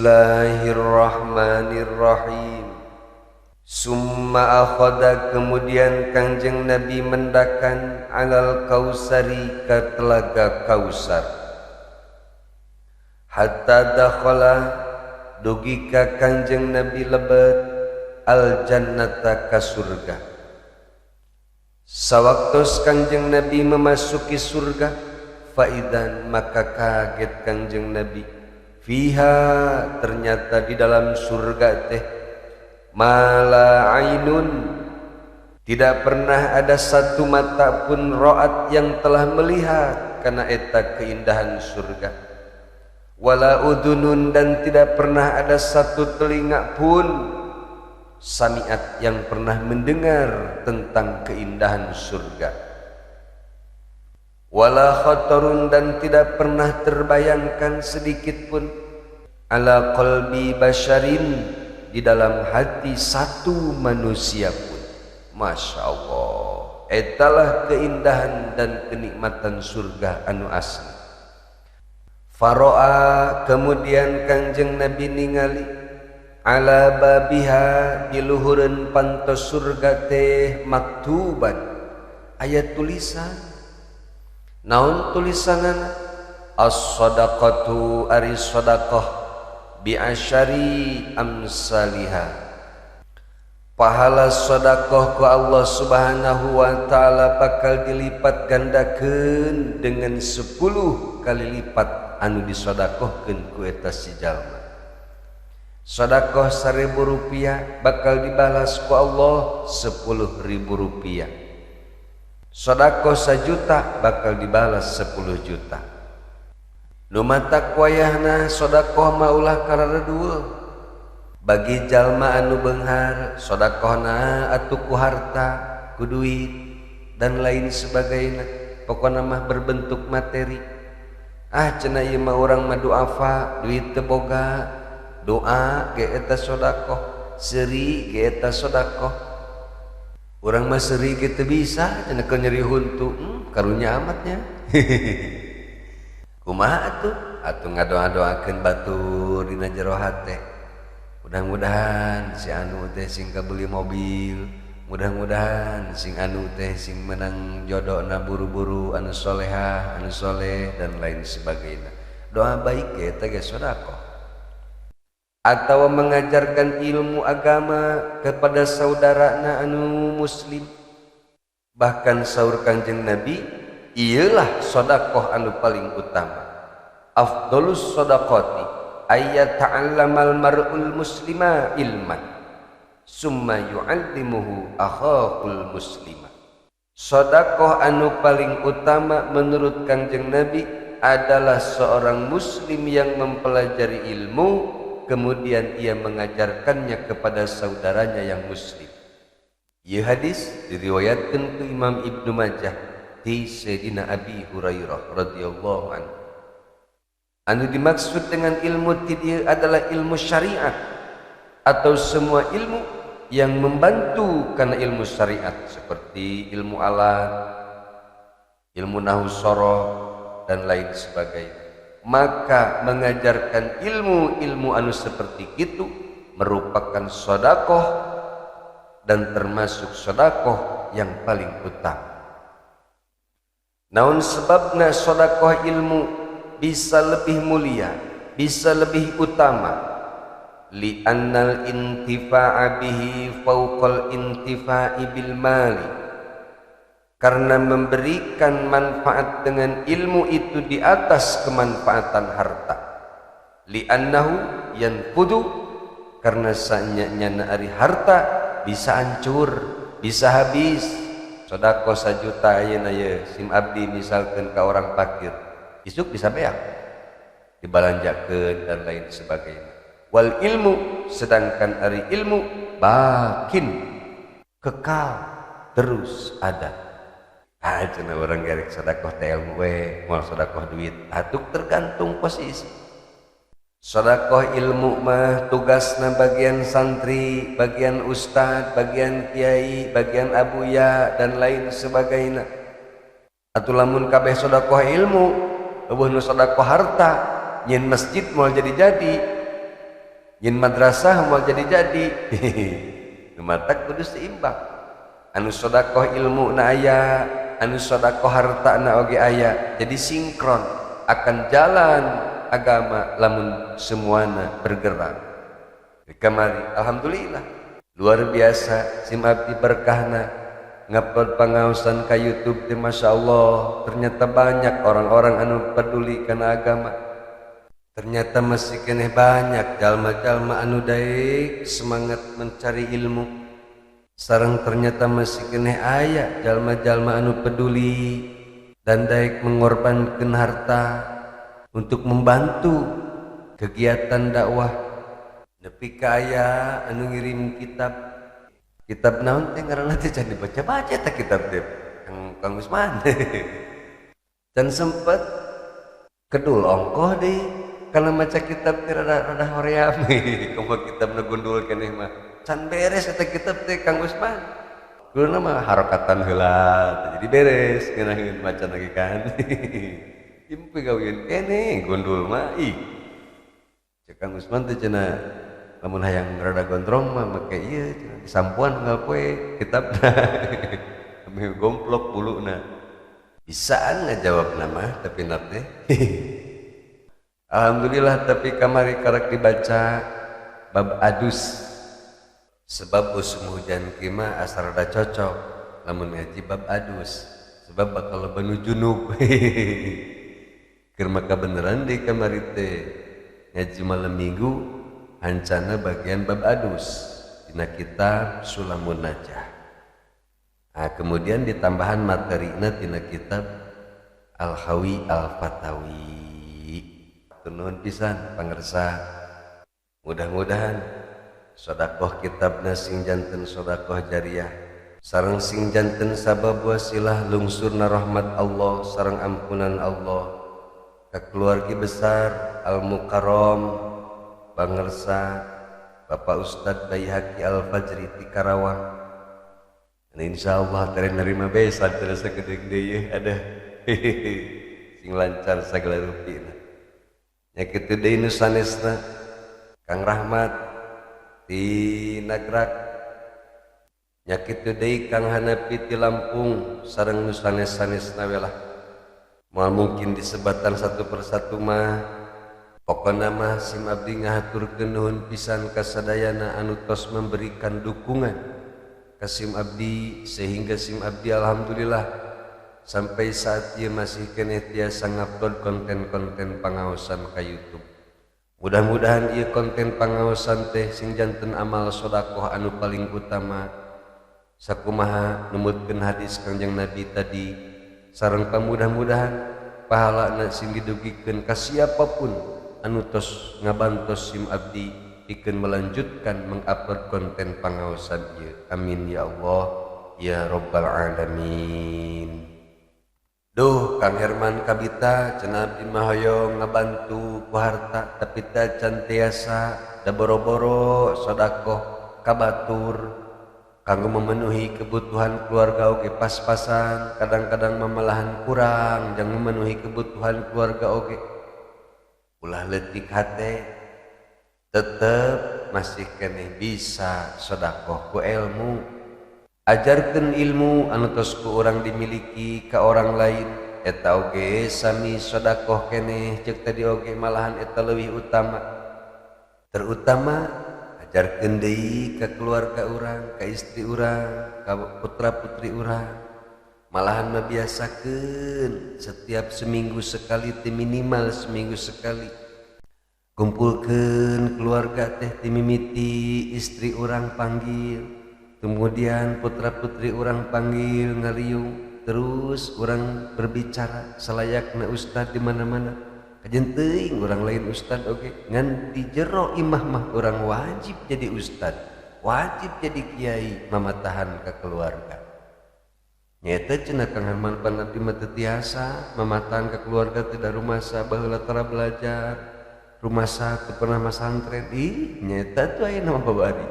Bismillahirrahmanirrahim. Summa akhadha, kemudian Kangjeng Nabi mendakan alal kausari ka telaga Kausar. Hatta dakhala, dugi ka Kangjeng Nabi lebet al jannata ka surga. Sawaktos Kangjeng Nabi memasuki surga, faidan, maka kaget Kangjeng Nabi, fiha, ternyata di dalam surga teh, mala ainun, tidak pernah ada satu mata pun, roat, yang telah melihat karena eta keindahan surga, wala udunun, dan tidak pernah ada satu telinga pun, samiat, yang pernah mendengar tentang keindahan surga, wala khatarun, dan tidak pernah terbayangkan sedikit pun, ala qalbi basyarin, di dalam hati satu manusia pun. Masya Allah, etalah keindahan dan kenikmatan surga anu asli. Faro'a, kemudian Kangjeng Nabi ningali, ala babiha, di luhureun pantos surga teh, maktuban, aya tulisan. Naon tulisanana? As-sadaqatu, ari sadaqah, bi asyari amsaliha, pahala sedekah ku Allah Subhanahu wa taala bakal dilipat gandakeun dengan 10 kali lipat anu disodakohkeun ku eta si jalma. Sedekah Rp1.000 bakal dibalas ku Allah Rp10.000. Sedekah 1 juta bakal dibalas 10 juta. Nu matak wayahna sedekah mah ulah kararedul. Bagi jalma anu beunghar, sedekahna atuh ku harta, ku duit, dan lain sebagainya, pokokna mah berbentuk materi. Ah, cenah, ieu mah urang mah duafa, duit teu boga. Doa ge eta sedekah, seuri ge eta sedekah. Urang mah seuri ge teu bisa cenah, keur nyeri huntu. Karunya amatnya. Kumaha atuh? Atuh ngadoa-doakeun batur dina jero hate, mudah-mudahan si anu teh sing kabeli mobil, mudah-mudahan sing anu teh sing menang jodohna buru-buru anu solehah, anu soleh, dan lain sebagainya. Doa baik ge eta ge sedekah. Atau mengajarkan ilmu agama kepada saudarana anu muslim. Bahkan saur Kanjeng Nabi, iyalah sodakoh anu paling utama. Afdolus sodaqoti ayyata'allamal mar'ul muslima ilman summa yu'allimuhu akhahul muslima. Sodakoh anu paling utama menurut Kanjeng Nabi adalah seorang muslim yang mempelajari ilmu, kemudian ia mengajarkannya kepada saudaranya yang muslim. Ieu hadis diriwayatkan ke Imam Ibnu Majah ti Sayyidina Abi Hurairah radhiyallahu anhu. Anu dimaksud dengan ilmu ti dieu adalah ilmu syariat atau semua ilmu yang membantu karena ilmu syariat, seperti ilmu alat, ilmu nahu sorof, dan lain sebagainya. Maka mengajarkan ilmu-ilmu anu seperti itu merupakan sodakoh dan termasuk sodakoh yang paling utama. Naon sebabna sodakoh ilmu bisa lebih mulia, bisa lebih utama? Li'annal intifa'a bihi fauqal intifa'i bil mali, karena memberikan manfaat dengan ilmu itu di atas kemanfaatan harta. Li'annahu yanfudu, karena sanyana ari harta bisa hancur, bisa habis. Sodako 1 juta ayeuna ye sim abdi misalkan ke orang fakir, isuk bisa beak, dibalanjakeun, dan lain sebagainya. Wal ilmu, sedangkan ari ilmu, baqin, kekal, terus ada. Ah, cenah urang gerek sedekah teh ilmu we, moal sedekah duit. Atuh tergantung posisi. Sedekah ilmu mah tugasna bagian santri, bagian ustad, bagian kiai, bagian abuya, dan lain sebagainya. Atuh lamun kabeh sedekah ilmu, euweuh nu sedekah harta, nyin masjid moal jadi-jadi. Nyin madrasah moal jadi-jadi. Nu matak kudu seimbang. Anu sedekah ilmu na aya, anu sedekah harta na oge aya. Jadi sinkron akan jalan agama lamun semuana bergerak. Kamari alhamdulillah luar biasa sim abdi berkahna ngupload pangaosan ka YouTube teh Masya Allah, ternyata banyak orang-orang anu peduli kana agama. Ternyata masih keneh banyak jalma-jalma anu daek semangat mencari ilmu. Sareng ternyata masih keneh aya jalma-jalma anu peduli dan daek mengorbankan harta untuk membantu kegiatan dakwah. Nepi ka aya anu ngirim kitab. Kitab naon teh ngaranna teh can dibaca-baca eta kitab teh Kang Usman. Can sempet kedul ongkoh deui kana maca kitab teh rada hoream. Kumaha kitabna gundul keneh mah. Can beres eta kitab teh Kang Usman. Guluna mah harokatan heula jadi beres ngeunaheun maca lagi kan. Ieu gawean keneh gundul mah ih. Cek Kang Usman teh cenah lamun hayang rada gondrong mah make ieu cenah disampuan unggal poe kitabna. Ame gomplok buluna. Bisaan ngajawabna mah tapi na teh. Alhamdulillah tapi kamari karek dibaca bab adus. Sebab usum hujan kieu mah asa rada cocok lamun ngaji bab adus sebab bakal loba nu junub. Keur maka beneran di kamari teh ngaji malam minggu hancana bagian bab adus dina kitab Sulamun Najah. Nah, kemudian ditambahan materina tina kitab Al-Hawi Al-Fatawi. Nuhun pisan pangersa. Mudah-mudahan sedekah kitabna sing janten sedekah jariah sareng sing janten sabab wasilah lungsurna rahmat Allah sareng ampunan Allah ka keluarga besar Al-Mukarram pangersa Bapak Ustadz Baihaqi Al-Fajri ti Karawang. Dan insyaallah teh nerima besan teh sakedeung deui ada sing lancar sagala rupina. Nya kitu deui nu sanesna Kang Rahmat ti Nagrak. Nya kitu deui Kang Hanapi ti Lampung sareng nu sanes-sanesna we lah. Moal mungkin disebatan satu persatu mah. Pokona mah sim abdi ngahaturkeun nuhun pisan ka sadayana anu tos memberikan dukungan ka sim abdi sehingga sim abdi alhamdulillah sampai saat ieu masih keneh tiasa ngupload konten-konten pangaosan ka YouTube. Mudah-mudahan ieu konten pangaosan teh sing janten amal sedekah anu paling utama sakumaha numutkeun hadis Kangjeng Nabi tadi sareng pamudah-mudahan pahalana sing didugikeun ka siapapun anu tos ngabantos sim abdi pikeun melanjutkan mengupload konten pangaosan ieu. Amin ya Allah ya rabbal alamin. Duh Kang Herman Kabita cenah abdi mah hoyong ngabantu ku harta tapi teh can tiasa da boro-boro sedekah ka batur kanggo memenuhi kebutuhan keluarga oge pas-pasan, kadang-kadang mamalahan kurang jang memenuhi kebutuhan keluarga oge. Ulah leutik hate tetep masih keneh bisa sedekah ku ilmu. Ajarkeun ilmu anu tos ku urang dimiliki ka orang lain eta oge sami sedekah keneh ceuk tadi oge malahan eta leuwih utama. Terutama ajarkeun deui ka keluarga urang, ka istri urang, ka putra-putri urang. Malahan mah biasakeun setiap seminggu sekali teh minimal seminggu sekali kumpulkeun keluarga teh timimiti istri urang panggil, kemudian putra-putri urang panggil ngaliung, terus urang berbicara selayakna ustad di mana-mana. Kajen teuing urang lain ustad oge, ngan di jero imah mah urang wajib jadi ustad, wajib jadi kiai mamatahan ka keluarga. Nyata cenah Kang Herman pan abdi mah teu tiasa mamatahan ka keluarga teh da rumasa baheula tara belajar, rumasa teu pernah masantren. Ih, nyata tuh aya nama babari.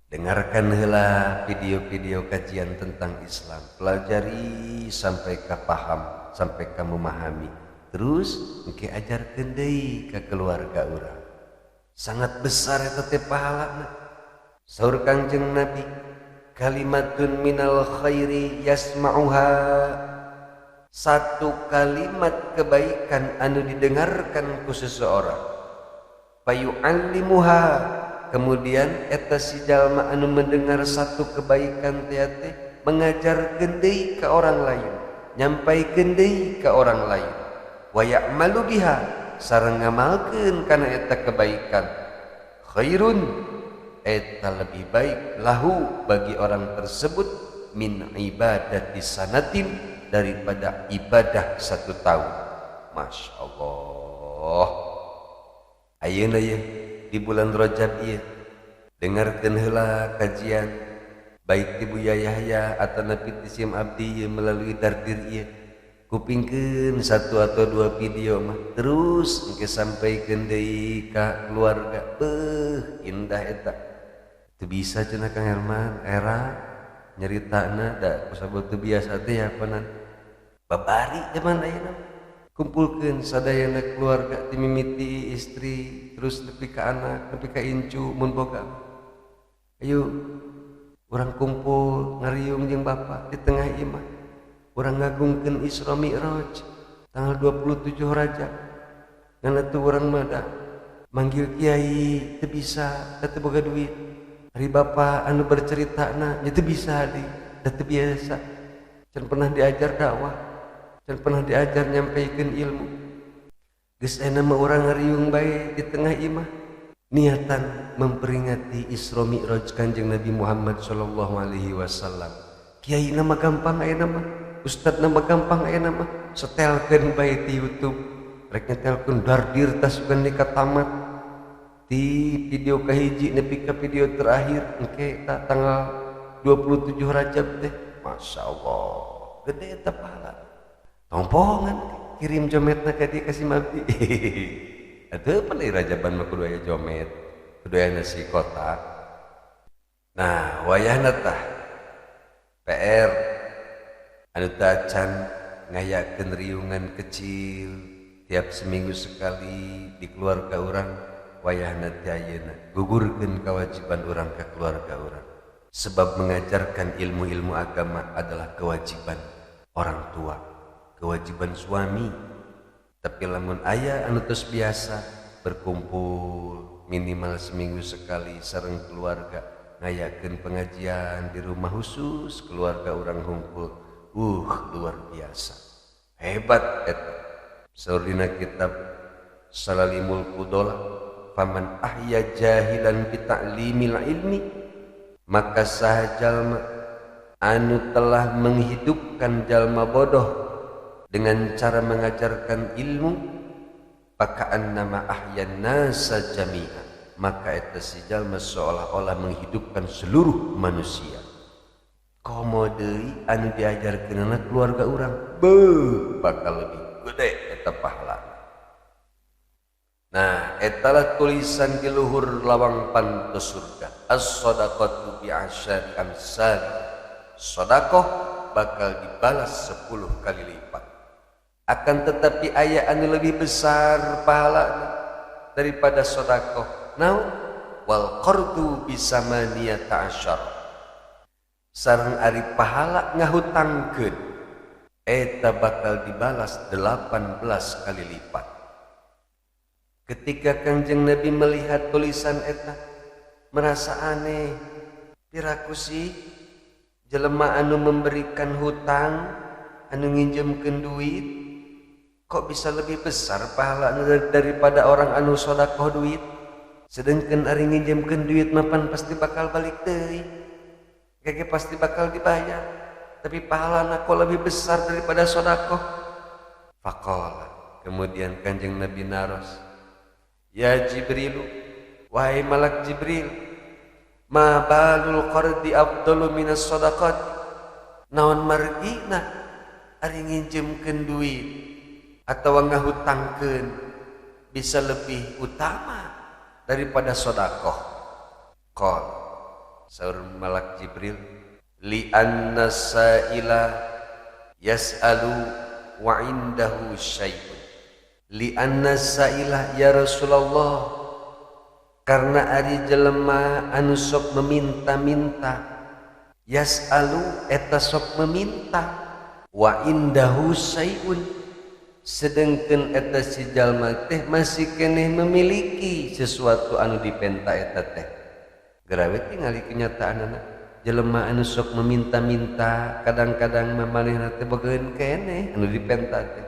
Dengarkan heula video-video kajian tentang Islam, pelajari sampai ka paham, sampai ka memahami. Terus engke ajarkeun deui ka keluarga urang. Sangat besar eta teh pahalana. Saur Kangjeng Nabi, kalimatun minal khairi yasma'uha, satu kalimat kebaikan anu didengarkan ku seseorang, fayu'allimuha, kemudian eta si jalma anu mendengar satu kebaikan teh teh mengajarkeun deui ka orang lain, nyampaikeun deui ka orang lain, wa ya'malu biha, sareng ngamalkeun kana eta kebaikan, khairun, eta lebih baik lahu bagi orang tersebut min ibadati sanatin, daripada ibadah 1 tahun. Masya Allah. Ayeuna ye di bulan Rajab ieu dengarkeun heula kajian baik ti Buya Yahya atanapi ti Sim Abdi ieu melalui dardir ieu, kupingkeun 1 atau 2 video mah terus engke sampaikeun deui ka keluarga. Beuh, indah eta. Teu bisa cenah Kang Herman era nyeritana da kusabab teu biasa teh ya panan. Babari zaman ayeuna kumpulkeun sadayana keluarga ti mimiti istri terus nepi ka anak nepi ka incu mun boga. Ayo urang kumpul ngariung jeung bapa di tengah imah. Urang ngagungkeun Isra Mi'raj tanggal 27 Rajab. Ngan atuh urang mah da manggil kiai teu bisa, da teu boga duit. Ari bapa anu berceritana nya teu bisa deui, da teu biasa. Can pernah diajar dakwah, can pernah diajar nyampaikeun ilmu. Geus ayeuna mah urang ngariung bae di tengah imah niatan memperingati Isra Mi'raj Kanjeng Nabi Muhammad sallallahu alaihi wasallam. Kiai nama gampang ayeuna mah, ustad nama gampang ayeuna mah, setelkeun bae di YouTube. Rek nyetelkeun dardir tas sugan ka tamat. Di video kahiji nepi ka video terakhir engke tanggal 27 Rajab teh. Masya Allah, gede eta pahala. Tompongan kirim jometna ka dieu ka si Mabdi. Atuh pan ieu Rajaban mah kudu aya jomet, kudu aya nasi kotak. Nah, wayahna tah PR anu tacan ngayakeun riungan kecil tiap seminggu sekali di keluarga urang, wayahna teh ayeuna gugurkeun kewajiban urang ka keluarga urang. Sebab mengajarkan ilmu-ilmu agama adalah kewajiban orang tua, kewajiban suami. Tapi lamun aya anu tos biasa berkumpul minimal seminggu sekali sareng keluarga, ngayakeun pengajian di rumah khusus keluarga urang hungkul, luar biasa hebat eta. Saur dina kitab Salalimul Fudola, faman ahya jahilan bi ta'limil ilmi, maka saha jalma anu telah menghidupkan jalma bodoh dengan cara mengajarkan ilmu, pakaan nama ahyan nasa jami'a, maka eta si jalma seolah-olah menghidupkan seluruh manusia. Komo deui anu diajarkeunana keluarga urang, beuh bakal lebih gede eta pahala. Nah, etalah tulisan di luhur lawang pantu surga. As-sadaqatu bi asyari amsal. Sedekah bakal dibalas 10 kali lipat. Akan tetapi aya anu lebih besar pahalana daripada sedekah. Naon? Wal qardu bisamaniyata asyar. Sareng ari pahala ngahutangkeun eta bakal dibalas 18 kali lipat. Ketika Kangjeng Nabi melihat tulisan eta, merasa aneh. Piraku sih jelema anu memberikan hutang, anu nginjemkeun duit, kok bisa lebih besar pahala daripada orang anu sedekah duit? Sedangkan ari nginjemkeun duit mapan pasti bakal balik deui. Gege pasti bakal dibayar. Tapi pahalana kok lebih besar daripada sedekah? Faqala, kemudian Kanjeng Nabi naros, ya Jibrilu, wahai malak Jibril, ma balul qardi afdalu minas sadaqat? Naon margina ari nginjemkeun duit atawa ngahutangkeun bisa lebih utama daripada sedekah? Qol, saur malak Jibril, li anna sa'ila yas'alu wa indahu syai'un. Li anna sa'ilah ya Rasulullah, Karena ari jelema anu sok meminta-minta, yas'alu eta sok meminta, wa indahu syai'un sedengkeun eta si jalma teh masih keneh memiliki sesuatu anu dipenta eta teh. Gerawe tingali kenyataanana, jelema anu sok meminta-minta kadang-kadang mamanehna teh bogaeun keneh anu dipenta teh.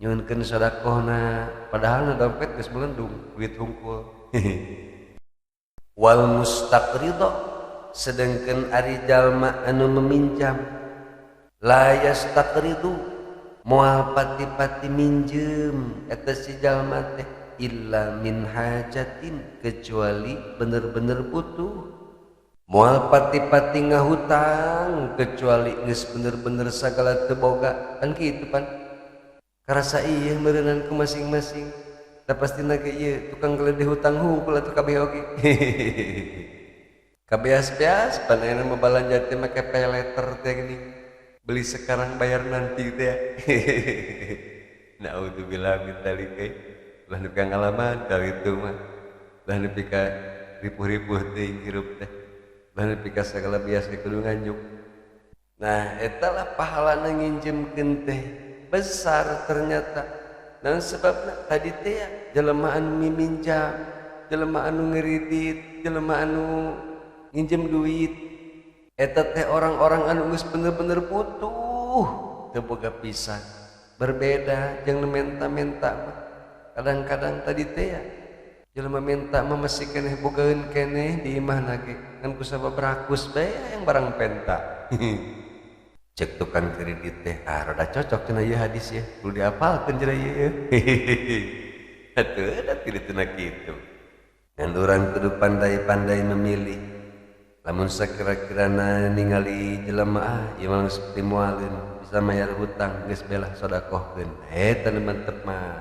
Nyuhunkeun sedekahna padahal na dompet geus melendung duit hungkul. Wal mustaqridha sedengkeun ari jalma anu meminjam, la yastaqridu moal pati-pati minjem eta si jalma teh illa min hajatin kecuali bener-bener butuh. Moal pati-pati ngahutang kecuali geus bener-bener sagala teu boga. Kan kitu pan karasa ieu meureunnan ku masing-masing. Da pastina ge ieu tukang geledeh hutang hungkul atuh kabeh oge. Kabeas-beas pan ayeuna mah balanja teh make pay letter teh geuning. Beli sekarang bayar nanti teh. Naudzubillah min dzalik euy. Ulah nepi ka ngalaman ka kitu mah. Ulah nepi ka ripuh-ripuh teuing hirup teh. Ulah nepi ka sagala bias ge kudu nganjuk. Nah, eta lah pahalana nginjemkeun teh besar ternyata. Naon sebabna tadi teh ya jelema anu miminjam, jelema anu ngeridit, jelema anu nginjem duit eta teh orang-orang anu geus bener-bener butuh teu boga pisan. Berbeda jeung nu menta-menta mah. Kadang-kadang tadi teh ya jelema menta mah masih keneh bogaeun keneh di imahna ge ngan kusabab rakus bae yang barang penta. Cek tukang kredit teh ah rada cocok cenah ieu hadis ya, kudu diapalkeun cenah ieu. Atuh da kitu kitu. Ngan urang kudu pandai-pandai memilih. Lamun sakira-kirana ningali jelema ah ieu mah geus teu bisa mayar hutang geus belah sedekahkeun. Eta nu mantep mah.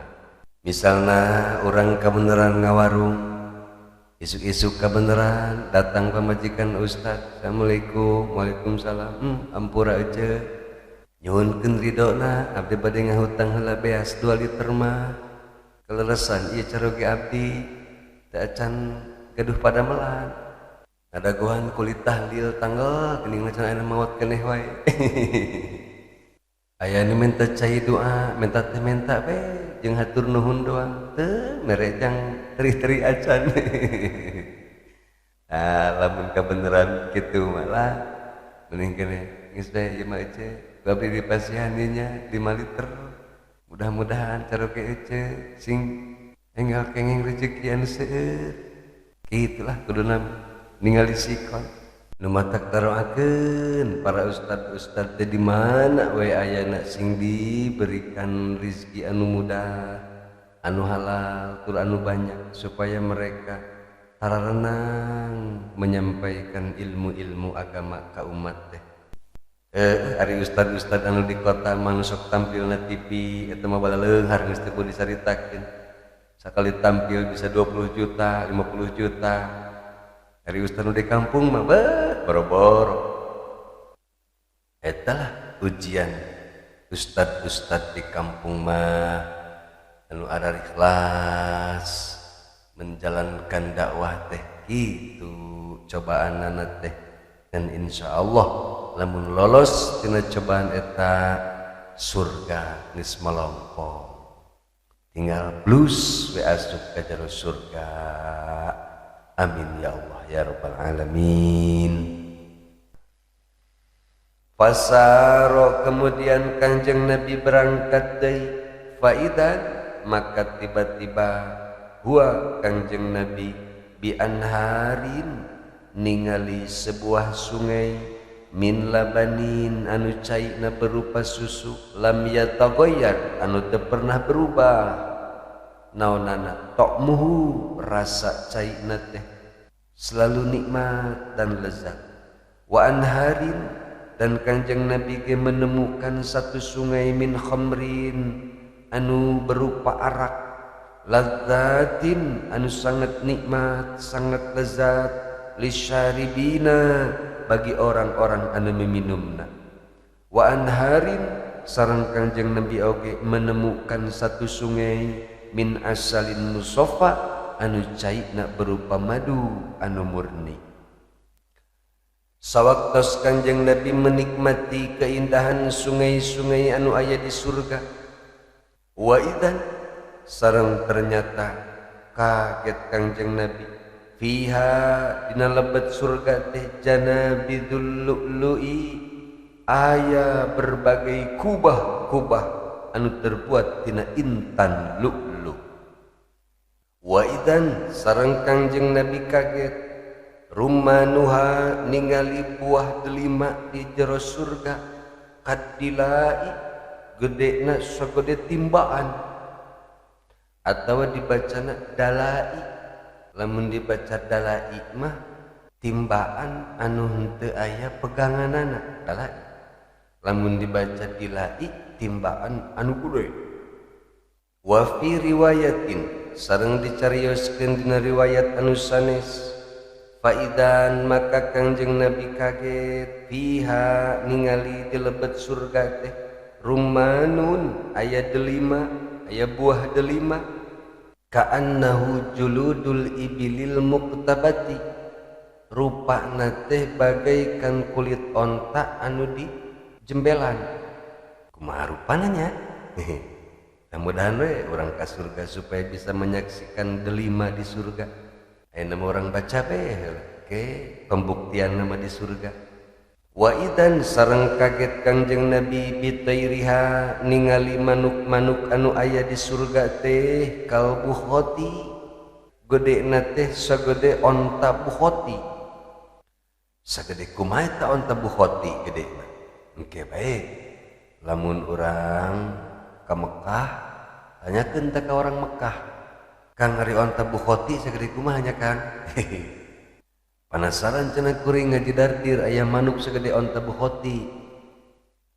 Misalna urang kabeneran ngawarung, isuk-isuk kabeneran datang pamajikan ustad, assalamualaikum, waalaikumsalam, ampura ece, nyuhunkeun ridona, abdi bade ngahutang heula beas 2 liter mah, kaleresan ieu caroge abdi, teu acan gaduh padamelan, ngadagoan kulit tahlil tanggal, geuning macan aya maot keneh wae. Aya nu minta cai doa, minta teh minta we, jeung hatur nuhun doang, teu mere jang teri-teri acan. Ah, lamun kabeneran kitu mah lah, mending keneh geus bae ieu mah ece, ku abdi dipasihan nya 5 liter. Mudah-mudahan caroge ece sing enggal kenging rezeki anu seueur. Kitulah kuduna ningali sikon. Nu matak taroakeun para ustad-ustad teh di mana we ayana sing diberikan rizki anu mudah, anu halal, tur anu banyak supaya mereka tararenang menyampaikan ilmu-ilmu agama ka umat teh. Ari ustad-ustad anu di kota mah nu sok tampilna TV eta mah balaleunghar geus teu kudu disaritakeun. Sakali tampil bisa 20 juta, 50 juta. Ari ustad nu di kampung mah beuh boro-boro. Eta lah ujian ustad-ustad di kampung mah anu arah ikhlas menjalankan dakwah teh kitu cobaanana teh. Dan insyaallah lamun lolos tina cobaan eta surga geus melompong, tinggal plus we asup ka jero surga. Amin ya Allah ya rabbal alamin. Fasaro kemudian Kanjeng Nabi berangkat deui, faidan maka tiba-tiba huwa Kanjeng Nabi bi anharin ningali sebuah sungai min labanin anu caina berupa susu, lam yataghayyar anu teu pernah berubah naonana tokmuhu rasa caina teh selalu nikmat dan lezat. Wa anharin dan Kanjeng Nabi ge menemukan satu sungai min khamrin anu berupa arak, lazzatin anu sangat nikmat sangat lezat, lisyaribina bagi orang-orang anu meminumna. Wa anharin sareng Kanjeng Nabi oge menemukan satu sungai min asalin musofa anu caina berupa madu anu murni. Sawaktos Kanjeng Nabi menikmati keindahan sungai-sungai anu aya di surga, wa idzan sareng ternyata kaget Kanjeng Nabi, fiha dina lebet surga teh janabidul lu'lu'i aya berbagai kubah-kubah anu terbuat tina intan lu'lu. Wa idzan sareng Kanjeng Nabi kaget rumanuha ningali buah delima di jero surga kadilai gedena sagede timbaan atawa dibacana dalai. Lamun dibaca dalai mah timbaan anu henteu aya peganganana dalai. Lamun dibaca dilai timbaan anu gede. Wa fi riwayatin sareng dicarioskeun dina riwayat anu sanes, faidan maka Kangjeng Nabi kaget fiha ningali di lebet surga teh rumanun aya delima, aya buah delima, ka'annahu juludul ibilil muqtabati rupana teh bagaikan kulit onta anu di jembelan. Kumaha rupana nya? Mudah-mudahan we urang ka surga supaya bisa menyaksikan delima di surga. Ayeuna mah urang baca we ke pembuktian nama di surga. Wa idzan sareng kaget Kangjeng Nabi bitairiha ningali manuk-manuk anu aya di surga teh kal bukhoti gedena teh sagede onta bukhoti. Sagede kumaha eta onta bukhoti gedena? Engke bae lamun urang ka Mekah tanyakeun teh ka orang Mekah, Kang ari onta bukhoti sagede kumaha nya Kang? Penasaran cenah kuring ngaji dardir aya manuk segede onta bukhoti.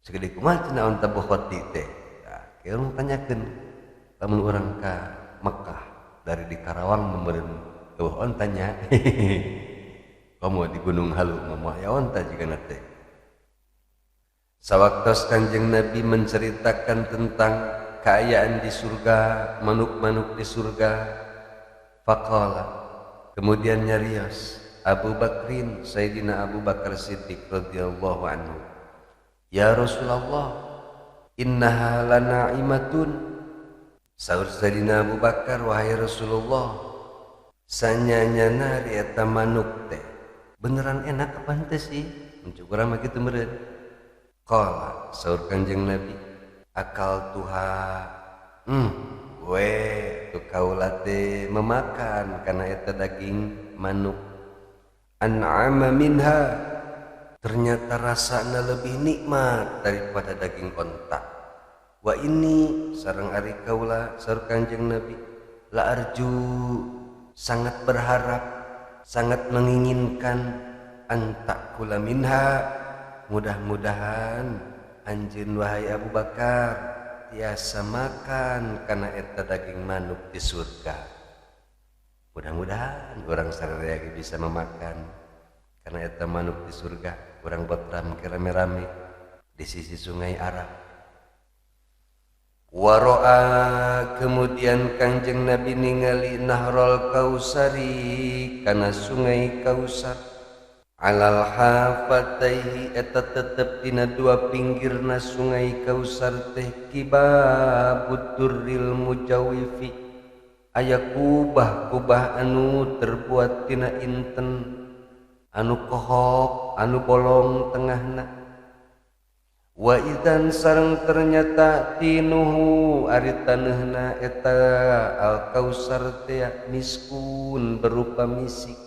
Segede kumaha cenah onta bukhoti teh? Tah, urang tanyakeun lamun urang ka Mekah dari di Karawang meureun eueuh ontanya. Komo di Gunung Halu mah aya onta jigana teh. Sawaktos Kanjeng Nabi menceritakan tentang keayaan di surga, manuk-manuk di surga, faqala kemudian nyarios Abu Bakrin, Sayyidina Abu Bakar Siddiq radhiyallahu anhu, ya Rasulullah, innaha lana'imatun. Saur Sayyidina Abu Bakar, wahai Rasulullah, sanyanyana ari eta manuk teh beneran enak apa henteu sih? Mun urang mah kitu meureun. Qala saur Kanjeng Nabi, akal tuha we tu kaula teh memakan kana eta daging manuk. An'ama minha, ternyata rasana lebih nikmat daripada daging onta. Wa ini sareng ari kaula saur Kanjeng Nabi, la arju sangat berharap, sangat menginginkan antakula minha, mudah-mudahan anjeun wahai Abu Bakar tiasa makan kana eta daging manuk di surga. Mudah-mudahan orang sararea bisa memakan karena eta manuk di surga. Urang botram ke rame-rame di sisi sungai Arab. Waro'a kemudian Kangjeng Nabi ningali Nahrul Kausari kana sungai Kausar. Alal hafataihi eta tetep dina dua pinggirna sungai Kausar teh kibabud durril mujawifi aya kubah-kubah anu terbuat tina inten anu kohok anu bolong tengahna. Wa idzan sareng ternyata tinuhu ari taneuhna eta al kausar teh miskun berupa misik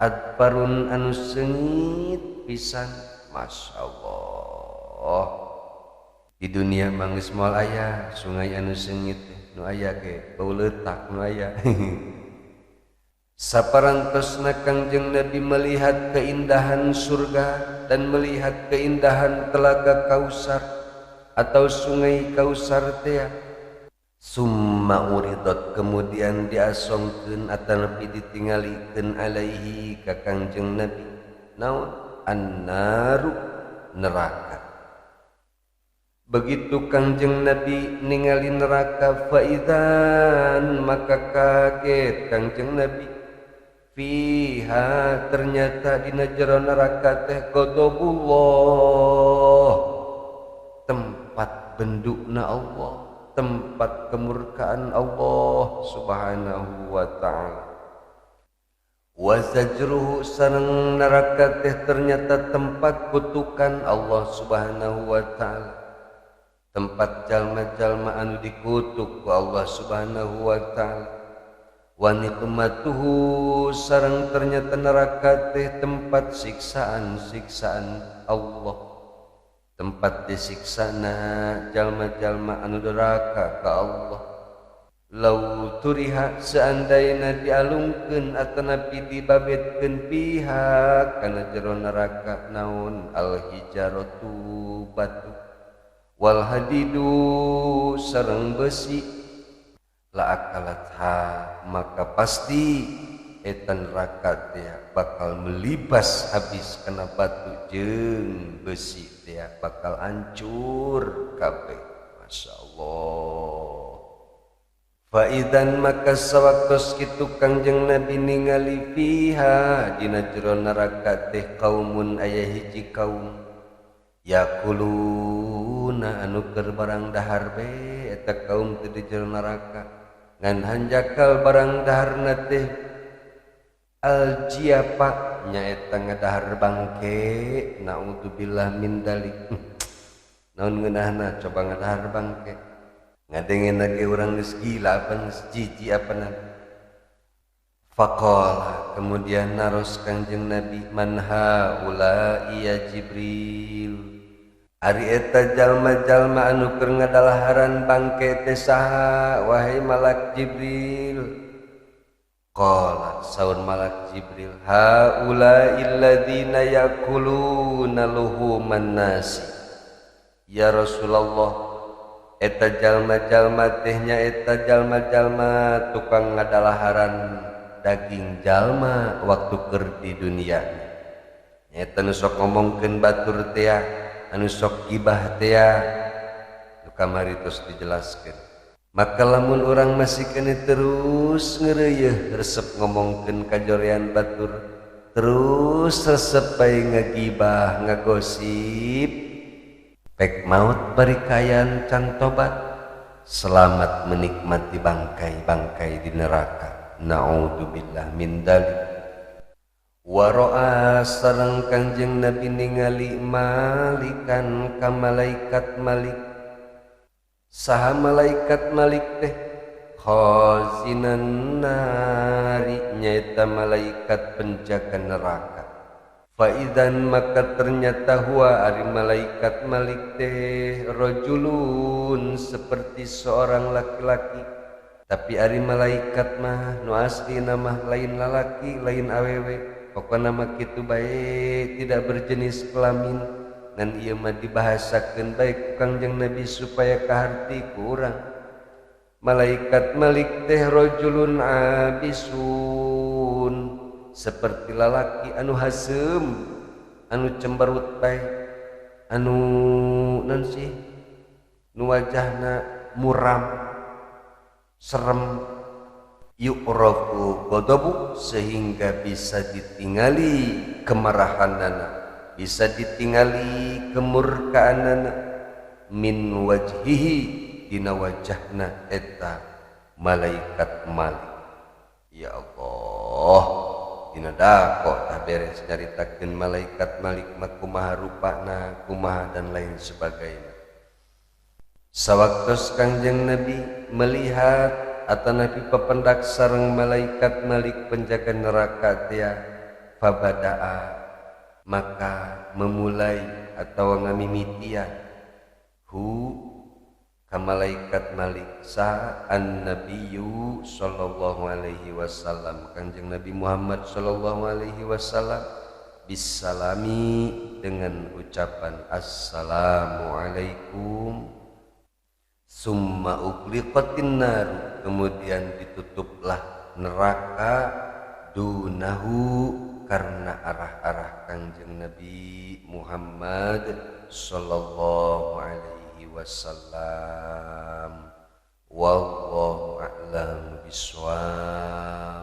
adparun anu seungit pisan. Masyaallah, di dunia mah geus moal aya sungai anu seungit nu aya ge bau leutak nu aya. Saparantosna Kangjeng Nabi melihat keindahan surga dan melihat keindahan telaga Kausar atau sungai Kausar teh. Summa uridot kemudian diasongkeun atanapi ditingalikeun alaihi ka Kangjeng Nabi naon annaru neraka. Begitu Kangjeng Nabi ningali neraka faidan maka kaget Kangjeng Nabi fiha ternyata dina jero neraka teh ghadabullah, tempat bendukna Allah, tempat kemurkaan Allah Subhanahu wa ta'ala. Wa zajruhu sareng neraka teh ternyata tempat kutukan Allah Subhanahu wa ta'ala, tempat jalma-jalma anu dikutuk ku Allah Subhanahu wa ta'ala. Wa nikmatuhu sareng ternyata neraka teh tempat siksaan-siksaan Allah, tempat disiksana jalma-jalma anu neraka ka Allah. Lau turiha seandaina dialungkeun atanapi dibabetkeun pihak kana jero neraka naon al-hijaratu batu wal hadidu sareng besi la akalatha maka pasti eta neraka teh bakal melibas habis kana batu jeung besi teh bakal hancur kabeh. Masyaallah. Faidan maka sawaktos kitu Kangjeng Nabi ningali fiha dina jero neraka teh kaumun aya hiji kaum yakuluna anu keur barang dahar be eta kaum teh di jero neraka ngan hanjakal barang daharna teh aljiapa nyaeta ngadahar bangke. Naudzubillah min dalik. Naon ngeunahna coba ngadahar bangke, ngadengen lagi orang geus gila apa geus jijik apa nanti. Faqala kemudian naros Kangjeng Nabi man haula ya Jibril, ari eta jalma-jalma anu keur ngadalaharan bangke teh saha wahai malak Jibril? Qala saur malak Jibril haula illadzina yakuluna luhuman nasi. Ya Rasulullah, eta jalma-jalma teh nya eta jalma-jalma tukang ngadalaharan daging jalma waktu keur di dunia. Eta nu sok ngomongkeun batur teh, anu sok gibah teh, nu kamari tos dijelaskeun. Maka lamun urang masih keneh terus ngeureuyeeh resep ngomongkeun kajorean batur, terus resep bae ngagibah ngagosip, pek maut bari kayan can tobat, selamat menikmati bangkai-bangkai di neraka. Naudzubillah min dzalik. Wa ra'a sareng Kangjeng Nabi ningali malikan ka malaikat Malik. Saha malaikat Malik teh? Khazinan nari nyaeta malaikat penjaga neraka. Faidan maka ternyata huwa ari malaikat Malik teh rajulun seperti seorang laki-laki. Tapi ari malaikat mah nu asli nama lain lalaki lain awewe, pokona mah kitu bae tidak berjenis kelamin. Ngan ieu mah dibahasakeun bae ku Kangjeng Nabi supaya kaharti ku urang. Malaikat Malik teh rajulun abisun seperti lalaki anu haseum, anu cemberut bae, anu naon sih, nu wajahna muram, serem, yu'rafu ghadabu sehingga bisa ditingali kemarahanana, bisa ditingali kemurkaanana, min wajhihi dina wajahna eta malaikat Malik. Ya Allah, dina dako tah beres nyaritakeun malaikat Malik mah kumaha rupana, kumaha dan lain sebagainya. Sawaktos Kangjeng Nabi melihat atanapi pependak sareng malaikat Malik penjaga neraka tia, fabadaa maka memulai atau ngamimitian hu ka malaikat Malik sa an-nabiyyu sallallahu alaihi wasallam, Kangjeng Nabi Muhammad sallallahu alaihi wasallam, bisalami dengan ucapan assalamualaikum. Summa ugliqatin nar, kemudian ditutuplah neraka dunahu karena arah-arah Kangjeng Nabi Muhammad sallallahu alaihi wasallam. Wallahu a'lam bishawab.